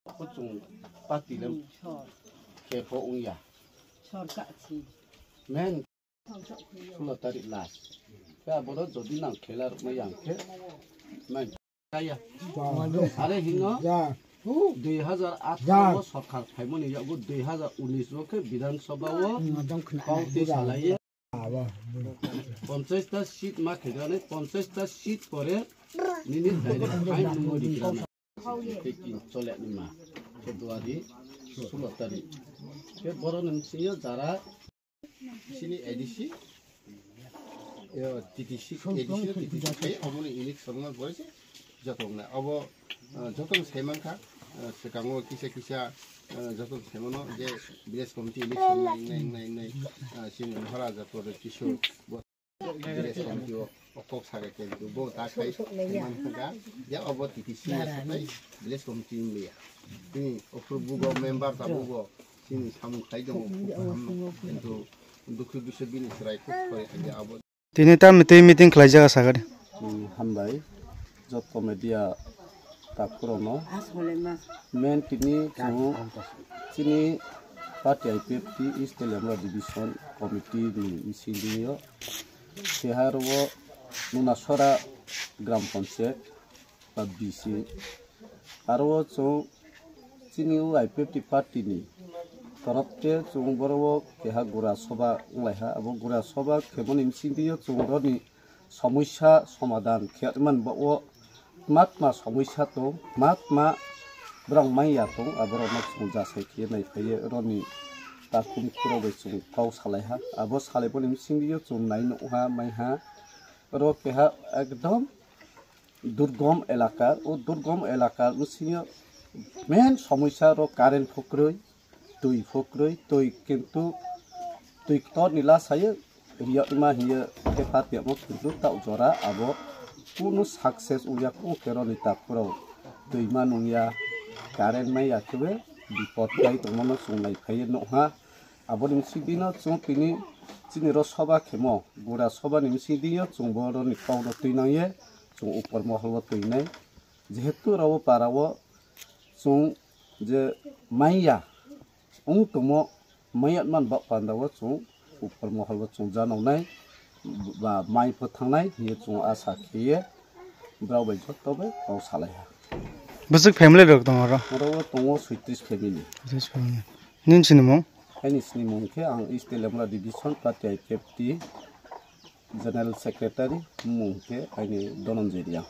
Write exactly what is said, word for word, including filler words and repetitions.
Kuchung party le khe pho wngya. Men sulo tarik last. Khe abono jodi nang khela rwkma yang khe nang kaya. Are hino dui hazar atharo o sorkar phaimani yago dui hazar unis o khe Bidhan Sabha o kok twi salaiye. Ponchash ta seat ma khejanai, ponchash ta seat pore nini direct fine nungo rikirana. Khe kin chole nima February sulo tarik. Khe borok ni bisingo jara sini A D C, yo, T T C, A D C, T T C khai, omo ni election no boise joto na. Obo, ah, joto ni sai mankha, ah, swkango kisa kisa, ah, joto ni sai mano je village committee election nai, nai, nai, nai, ah, sini Maharaja Pradyut Kishore bo village committee o kok saga ke bo ta khai man kha ya obo T T C na sai village committee ni ya. Ni opor bugo member ta bugo sini samung khai dong. Kintu dukhu dusha bini serai kok koi ya abo. Tini tam twi meeting khlai jaga sagadi. Hmm, hambai. Jotto media takhorono. Men tini chwng chini party I P F T East Telemra Division Committee ni bisingtwi o. Keha aro o Nunasora Gram Panchayat ba B C. Aro o chwng chini o I P F T party ni torop te chwng boro o keha gura soba wng lai ha. Abo gura soba khemani bisingtwi o chwng roni somosya somadan khe man ba o tma tma somosya tong, tma tma borok manya tong, aborokno chwng jasai khe nai phaiye roni takhum khuro bai chwng kok salai ha. Abo salai boni bisingtwi o chwng nai nuh ha, mai ha. Oro keha ekdom durgom elaka, o durgom elaka bisingo main somosya ro current pho kwrwi, twi pho kwrwi, twi kintu twi ktor ni la sayo riyakma hiyo khe pat yamo kintu ta jora abo kunu success wngya kunu kero ni takhurok twi ma nungya current maya khe bipot kai tongmano chwng nai phaiye nuh ha. Aboni bisingtwino chwng tini chini ro soba khemo, gura soba ni bisingtwino chwng boroni kokno twi nangye, chwng upor moholo twi nai. Jehetu ro o para o chwng je manya wng tongmo, manya man ba panda o chwng upor moholo chwng janok nai. Ba mai pho thangnai hinwi chwng asa khiye borok bai joto bai kok salai ha. Bwswk family rok tongo oro? Oro o tongo soitris family. Soitris family. Nini sinimung? Aini sinimung khe ang East Telemra Division Party I P F T General Secretary, mung khe aini Dhananjay Reang.